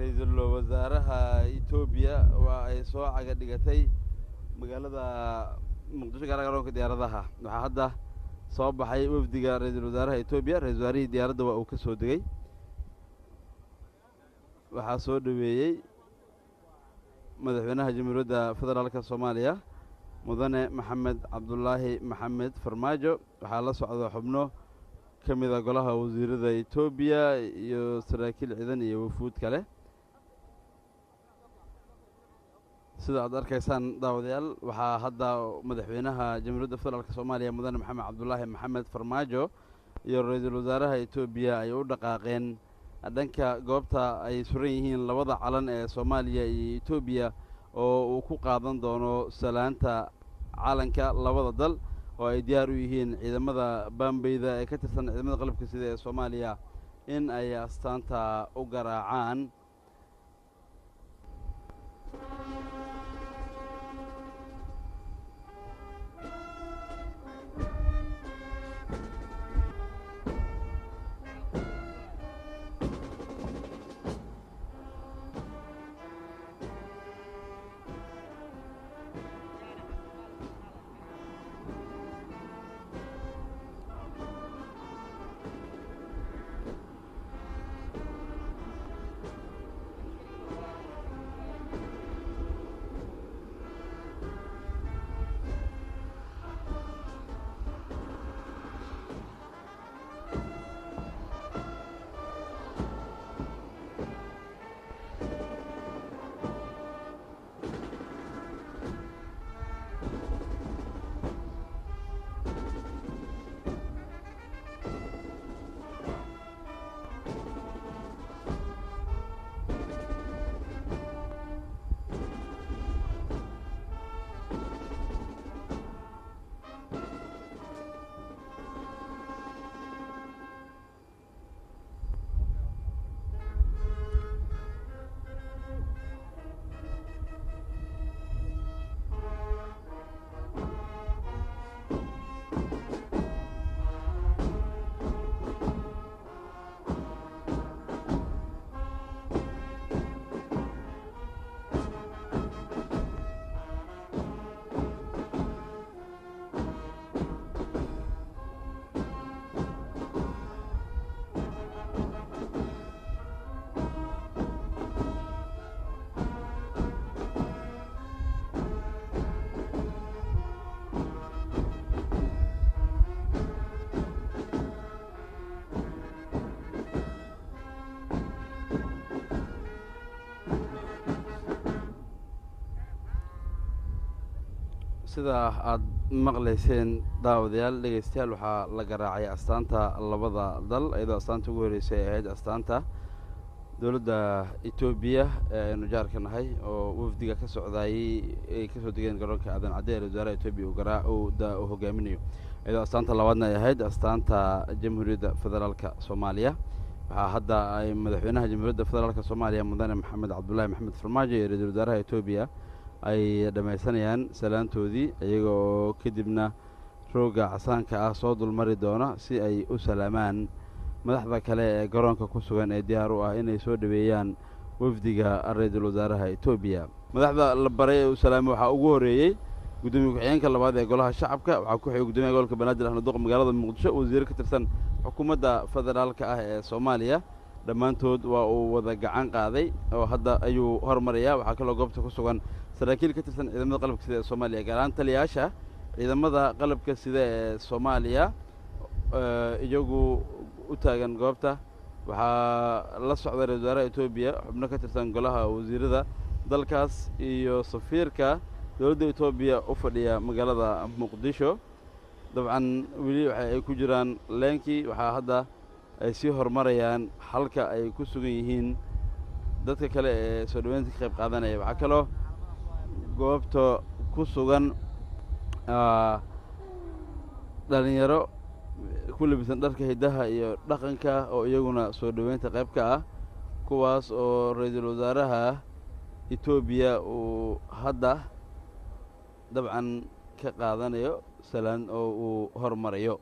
Ra-iisul Wasaaraha Etoobiya waa ay soo caga dhigatay magaalada Muqdisho, gaar garoonka diyaaradaha. Waxaa hadda soo baxay wafdiga Ra-iisul Wasaaraha Etoobiya. Ra-isul wasaarihii diyaaradda waa uu ka soo degey. Waxaa soo dhoweeyey Madaxweynaha Jamhuuriyadda Federaalka Soomaaliya, Mudane Maxamed Cabdulaahi Maxamed Farmaajo. Waxaa la socda xubno ka mida golaha wasiirada Etoobiya iyo saraakiil ciidan iyo wafuud kale. Sida aad arkaysaan, daawadayaal, waxaa hadda Madaxweynaha Jamhuuriyadda Federaalka Soomaaliya, Mudane Maxamed Cabdulaahi Maxamed Farmaajo, iyo Ra-iisul Wasaaraha Etoobiya ay u dhaqaaqeen dhanka goobta ay suran yihiin labada calan ee Soomaaliya iyo Etoobiya, oo uu ku qaadan doono salaanta calanka labada dal, oo ay diyaar u yihiin ciidamada baambeyda ee ka tirsan ciidamada qalabka sida ee Soomaaliya in ay astaanta u garaacaan. Sida aada maqlayseen, daawadayaal, dhegeystayaal, waxaa la garaacay astaanta labada dal, iyadoo astaanta ugu horreysay ay ahayd astaanta dowladda Etoobiya ee aynu jaarka nahay, oo wafdiga ka socdaayey ay kasoo degeen garoonka Aadan Cadde ee Wasaaraha Etoobiya uu garaa uu hogaaminayo, iyadoo astaanta labaadna ay ahayd astaanta Jamhuuriyadda Federaalka Soomaaliya. Waxaa hadda ay Madaxweynaha Jamhuuriyadda Federaalka Soomaaliya, Mudane Maxamed Cabdullaahi Maxamed Farmaajo, iyo Ra-iisul Wasaaraha Etoobiya ay dhammaysanayaan salaantoodii, iyaga oo kadibna rooga casaanka ah soo dulmari doona si ay u salaamaan madaxda kale ee garoonka ku sugan ee diyaar u ah inay soo dhoweeyaan wafdiga Ra-iisul Wasaaraha Etoobiya. Madaxda la baray ee u salaamay waxaa ugu horreeyey guddoomiye ku-xigeenka labaad ee golaha shacabka, waxaa ku xigay guddoomiyaha gobolka Banaadir Axmed Duq magaalada Muqdisho, wasiiro ka tirsan xukuumadda federaalka ah ee Soomaaliya. Dhammaantood waa uu wada gacan qaaday oo hadda ayuu hormarayaa. Waxaa kaloo goobta ku sugan saraakiil ka tirsan ciidamada qalabka sida ee Soomaaliya, gaar ahaan taliyayaasha ciidamada qalabka sida ee Soomaaliya iyagu u taagan goobta. Waxaa la socda Ra-isul Wasaaraha Etoobiya xubno ka tirsan golaha wasiirada dalkaas iyo safiirka dowladda Etoobiya u fadhiya magaalada Muqdisho. Dabcan weli waxa ay ku jiraan leenkii. Waxaa hadda ay sii horumarayaan halka ay ku sugan yihiin dadka kale ee soo dhaweynta ka qayb qaadanaya. Waxaa kaloo goobta ku sugan dhalinyaro ku labisan dharka hiddaha iyo dhaqanka oo iyaguna soo dhoweynta qayb ka ah, kuwaas oo Ra-iisul Wasaaraha Etoobiya uu hadda dabcan ka qaadanayo salaan oo uu hormarayo.